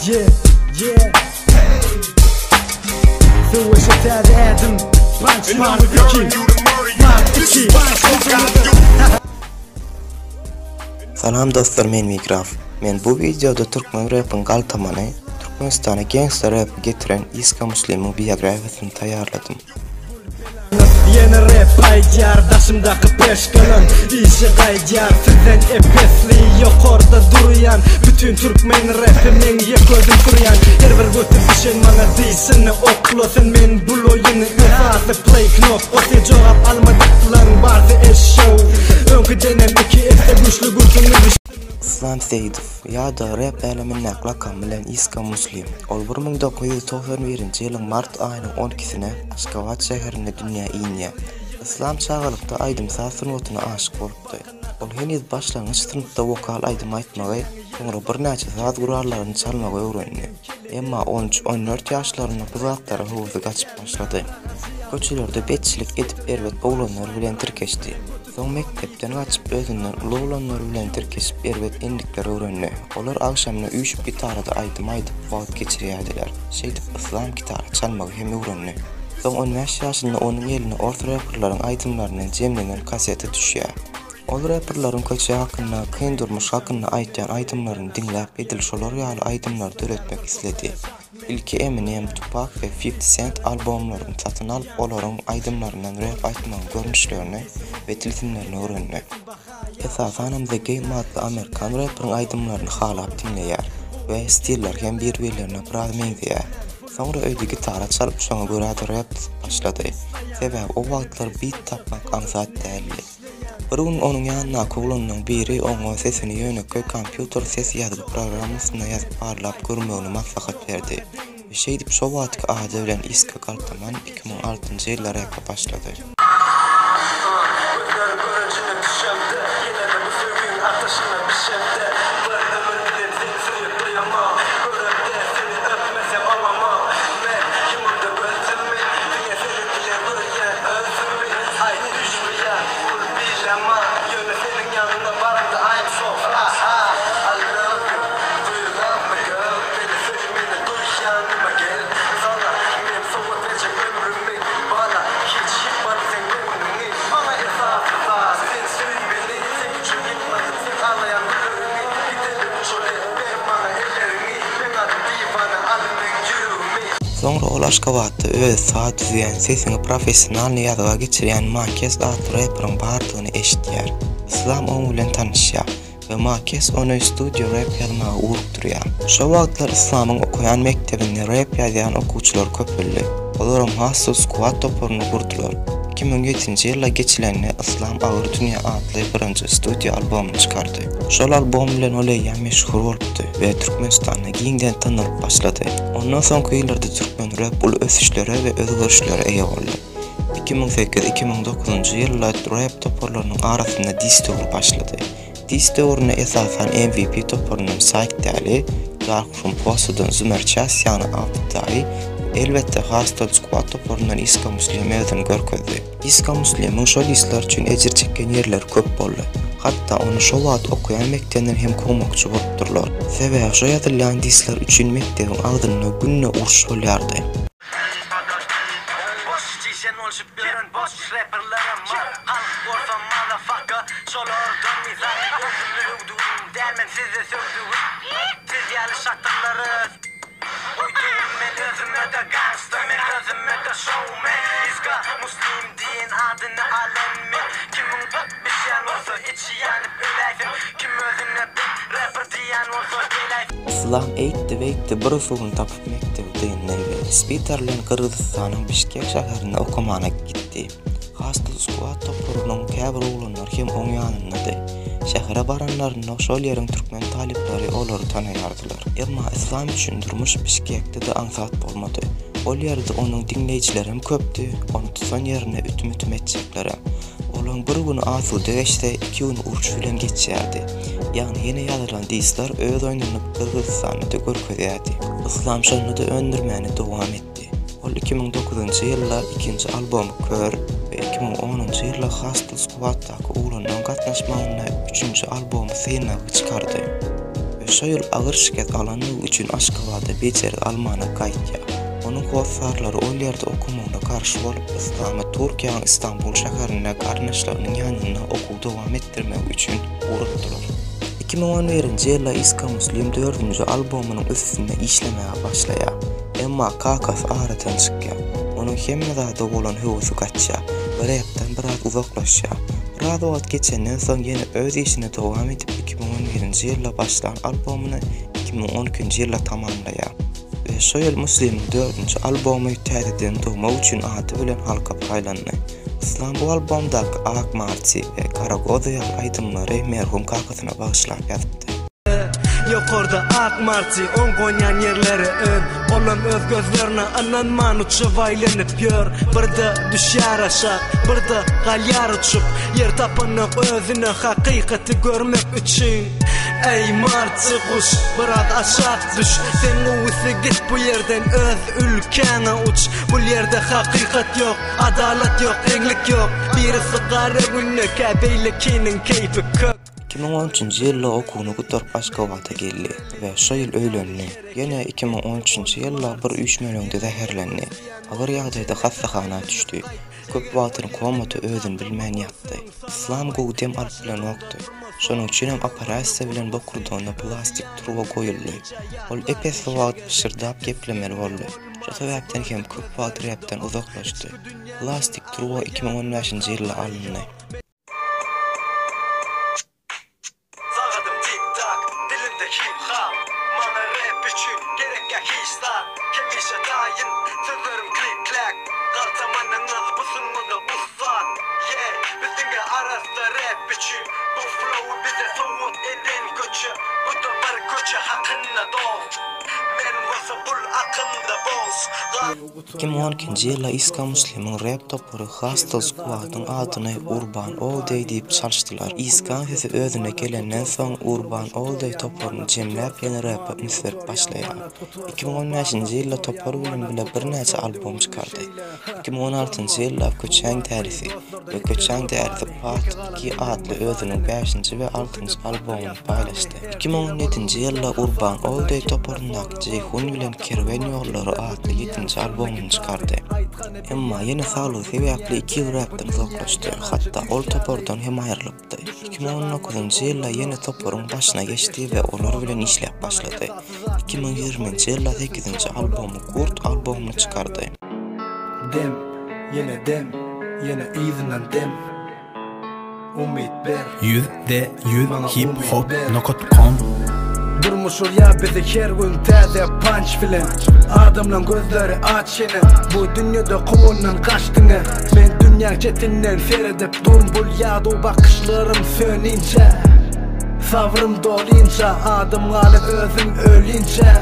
Yeah, yeah. Söweşe täze ädim. Punch part 2. Part 2. Salam dostlar men Migraf. Men bu wideoda türkmen repiň galtamany, Türkmenistana gangsta repi getiren Iska Muslimiň biografiýasyny taýýarladym. Ýene rap aýdýar daşymdaky peşgelan Işe gaýdýar sizden ep-esli ýokarda durýan Bütin türkmen repi meň ýek özüm sürýän Her bir göti bişen maňa dişini oklasyn Men bul oýuny esasy play knopkasy Jogap almadyklaň barsy eşşow Öňküdenem iki esse güýçli götüňi Yslam Seýidow ýa-da rep älemindäki lakamy bilen Iska Muslim. Ol 1991-nji ýylyň mart aýynyň on ikisine Aşgabat şäherinde dünýä inýär. Yslam çagalykda aýdym-saz sungatyna aşyk bolupdy. Ol heniz başlangyç synpda wokal aýdym aýtmagy, soňra birnäçe saz gurallaryny çalmagy öwrendi. Emma on üç, on dört ýaşlarynda bu zatlara höwesi gaçyp başlady. Köçelerde betçilik edip erbet oglanlar bilen tirkeşdi. Soň mekdepden gaçyp özünden uly oglanlar bilen tirkeşip erbet endikler öwrendi. Olar agşamyna üýşüp gitarada aýdym aýdyp wagt geçirýärdiler. Şeýdip Yslam gitara çalmagy hem öwrendi. Soň 15 ýaşynda onuň eline ors reperleriň aýdymlaryndan jemlenen kaseta düşýär. Ol reperleriň köçe hakynda, kyn durmuş hakynda aýtýan aýdymlaryny diňläp edil şolar ýaly aýdymlary döretmek isledi. Ilki Eminem, Tupak we Fifti Sent albomlaryny satyn alyp olaryň aýdymlaryndan rep aýtmagyň görnüşlerini we tilsimlerini öwrendi. Esasanam The Game atly amerikan reperiň aýdymlaryny halap diňleýär we stilleri hem bir-birlerine biraz meňzeýär. Soňra öýde gitara çalyp şoňa görä-de rep düzüp başlady. Sebäbi o wagtlar bit tapmak aňsat däldi. Bir gün onuň ýanyndaky oglanlaryň biri oňa sesini ýönekeý kompýuter ses ýazgy programmasynda ýazyp barlap görmegini maslahat berdi we şeýdip şo wagtky ady bilen Iska Galtaman 2006-njy ýylda repe başlady. Gözleri görejine düşemde Ýene-de bu söýgiň ataşyna bişemde Bir ömür bilen seni söýüp doýamok Göremde seni öpmesem oňamok Men ýumamda gözümi Diňe seni bile görýän özümi Aý düşmeýän bul bileman Ýöne seniň ýanyňa baramda I'm so fly I love you do you love me girl Meni söý meni duý ýanyma gel Saňa men sowgat berjek ömrümi Bala hiç ýykmadym seň göwnüňi Maňa esasy zat sen söý meni Seň üçin ýykmadym seň aglaýan gülleriňi Gidelim çöle ber maňa elleriňi Meň adym Diwana al meň ýüregimi. Soňra ol Aşgabatda özi saz düzýän, sesiňi professionalnyý ýazga geçirýän Makes atly reperiň bardygyny eşidýär. Yslam oň bilen tanyşýar we Makes ony studiýa rep ýazmaga ugrukdyrýar. Şo wagtlar Yslamyň okaýan mekdebinde rep ýazýan okuwçylar köpeldi. Olaram Hustle Squad toparyny gurdular. 2007-nji ýyla geçilende Yslam Agyr dünýä atly birinji studiýa albomyny çykardy. Şol albom bilen ol eýýäm meşhur bolupdy we Türkmenistanda giňden tanalyp başlady. Ondan soňky ýyllarda türkmen rep uly ösüşlere we özgerişlere eýe boldy. 2008-2009-njy ýylda rep toparlarynyň arasynda dis döwri başlady. Dis döwründe esasan MVP toparyndan Psych Däli, Dark Room Posse-dan Zümer Ças ýagny Abdy we elbetde Hustle Squad toparyndan Iska Muslim özüni görkezdi. Iska Muslimiň şol disler üçin ejir çeken ýerleri köp boldy. Hatda ony şo wagt okaýan mekdebinden hem kowmakçy bolupdyrlar. Sebäbi şo ýazylýan disler üçin mekdebiň agzynda günde uruş bolýardy. Boş çişen bolşup ýören boş reperlerem bar Halk bolsa motherfucker şolardan mizany Özümi öwdügim däl men size söwdügim Siz ýaly şatyrlary goýdugym Men özüme-de gangsta men özüme-de şowmen Iska Muslim diýen adyny alan men Kimiň bişýän bolsa içi ýanyp öläýsin Kim özüne bet rapper diýýän bolsa geläýsin. Yslam eýtdi-beýtdi bir usulyny tapyp Mekdebi dyndy we Spitar bilen Gyrgyzystanyň Bişkek şäherinde okamana gitdi. Hustle Squad toparynyň käbir oglanlary hem oň ýanyndady. Şähere baranlarynda şol ýeriň türkmen talyplary olary tanaýardylar. Emma Islam üçin durmuş Bişkekde-de aňsat bolmady. Ol ýerde onuň diňleýjilerem köpdi, ony tutan ýerinde ütüm-ütüm etjeklerem. Olaň bir güni asuda geçse, iki güni uruş bilen geçýärdi. Ýagny ýene ýazylan disler öz oýnuny Gyrgyzystanda-da görkezýärdi. Yslam şonda-da öndürmäni dowam etdi. Ol 2009-njy ýylda ikinji albomy Kör we 2010-njy ýylda Hustle Squad-daky oglanlaryň gatnaşmagynda üçünji albomy Synagy çykardy. We şo ýyl agyr şikes alandygy üçin Aşgabada bejergi almana gaýtýar. Onuň hossarlary ol ýerde okamagyna garşy bolup, Yslamy Türkiýäniň Istanbul şäherinde garyndaşlarynyň ýanynda okuwy dowam etdirmegi üçin ugratdylar. 2011-nji ýylda Iska Muslim dördünji albomynyň üstünde işlemäge başlaýar. Emma kakasy aradan çykýar. Onuň hemme zada bolan höwesi gaçýar we repden biraz uzaklaşýar. Biraz wagt geçenden soň ýene öz işini dowam edip 2011-nji ýylda başlan albomyny 2012-nji ýylda tamamlaýar. We şo ýyl Muslimiň dördünji albomy Täzeden dogmak üçin ady bilen halka paýlandy. Yslam bu albomdaky Ak Marty we Karagoza ýaly aýdymlary merhum kakasyna bagyşlap ýazypdy. Ýokarda ak marty, oň gonýan ýerleri ön. Olam öz gözlerine ynanman uçup aýlanyp ýör. Birde düşýär aşak, birde galýar uçup. Ýer tapanok özüne hakykaty görmek üçin. Eý marty guş, biraz aşak düş. Sen gowusy git bu ýerden öz ülkäňe uç. Bul ýerde hakykat ýok, adalat ýok, deňlik ýok. Birisi gara gündekä beýlekiniň keýpi kök. 2013-nji ýylda okuwyny gutaryp Aşgabada geldi we şo ýyl öýlendi. Ýene 2013-nji ýylda bir üýşmeleňde zäherlendi. Agyr ýagdaýda hassahana düşdi. Köp wagtyny komada özüni bilmän ýatdy. Yslam gowy dem alyp bilenokdy. Şonuň üçinem operasiýa bilen bokurdagyna plastik turba goýuldy. Ol ep-esli wagt pyşyrdap geplemeli boldy. Şo sebäpden hem köp wagt repden uzaklaşdy. Plastik turba 2015-nji ýylda alyndy. Sagadym tik-tak, dilimde hip-hap Maňa rep üçin gerekýä hiç zat Hemişe taýyn, sözlerim klik-kläk Galtamanyňyz bu sungata ussat Yeah, biz diňe arassa rep üçin Bu flowy bize sowgat eden köçe Bu-da bir köçe hakynda dost Men bolsa bul akymda boss 2012-nji ýylda Iska Muslimiň rep topary Hustle Squad-yň adyny Urban All Day diýip çalyşdylar. Iskaň sesi özüne gelenden soň Urban All Day toparyny jemläp ýene repe üns berip başlaýar. 2015-nji ýylda topar bilen bile birnäçe albom çykardy. 2016-njy ýylda Köçäň dälisi we Köçäň dälisi Part 2 atly özüniň bäşinji we altynjy albomyny paýlaşdy. 2017-nji ýylda Urban All Day toparyndaky Jeýhun bilen Kerwen ýollary atly ýedinji albomyny çykardy. Emma ýene saglygy sebäpli iki ýyl repden uzaklaşdy, hatda ol topardan hem aýrylypdy. 2019-njy ýylda ýene toparyň başyna geçdi we olar bilen işläp başlady. 2020-nji ýylda sekizinji albomy Gurt albomyny çykardy. Dem, ýene dem, ýene yzyndan dem. Umyt ber. %100 Maňa hip umyt hop ber. nokat kom. Durmuş urýar bizi her gün täze panç bilen Adamlaň gözleri aç ýene Bu dünýede kowundan gaç diňe Men dünýäň çetinden seredip durun Bul ýadow bakyşlarym söninçä Sabrym dolynça Adam galyp özüm ölinçä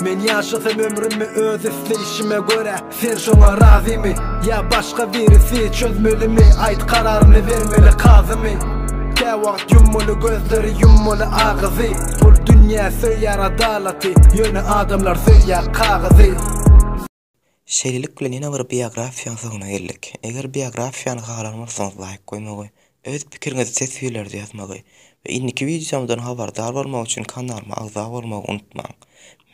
Men ýaşasam ömrümi öz isleýşime görä Sen şoňa razymy ýa başga birisi çözmelimi aýt kararyny bermeli kazymy Käwagt ýummaly gözleri ýummaly agyzy Bul dünýä söýýär adalaty ýöne adamlar söýýär kagyzy. Şeýlelik bilen ýene bir biografiýanyň soňuna geldik. Eger biografiýany halan bolsaňyz laýk goýmagy, öz pikiriňizi teswirlerde ýazmagy we indiki wideomdan habardar bolmak üçin kanalyma agza bolmagy unutmaň.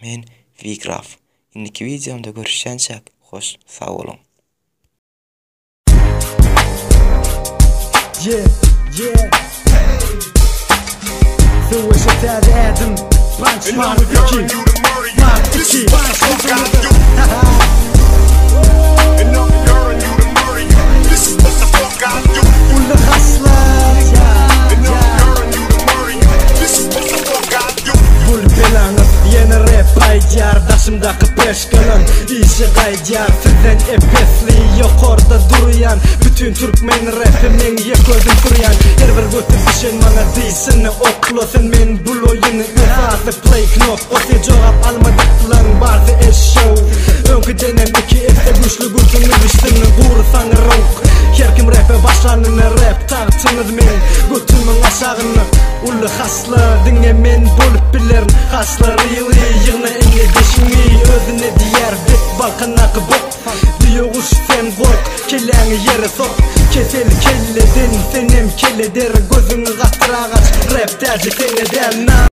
Men Wigraf. Indiki wideomda görüşýänçäk hoş sag boluň. Yeah, yeah. Söweşe täze ädim Punch part 2 Part 2 Uly haslar Bul belaňyz ýene rep aýdýar Daşymdaky peşkalan işe gaýdýar Sizden ep-esli ýokarda durýan Bütin türkmen repi meň ýek özüm sürýän Her bir göti bişen maňa dişini oklasyn Men bul oýuny esasy play knopkasy Jogap almadyklaň barsy eşşow Öňküdenem iki esse güýçli gürrüňiz üstüni gury saňyrawuk Her kim repe başlanyny rep tagtyňyz meň götümiň aşagynda Uly hasla diňe men bolup bilerin Hasla really ýygna indi deşiňi Özüne diýer bet Balkandaky bok Düýeguş sen gork kelläňi ýere sok Kesel kelleden senem keleder Gözüňi gatyrak aç rap täji sende däl na.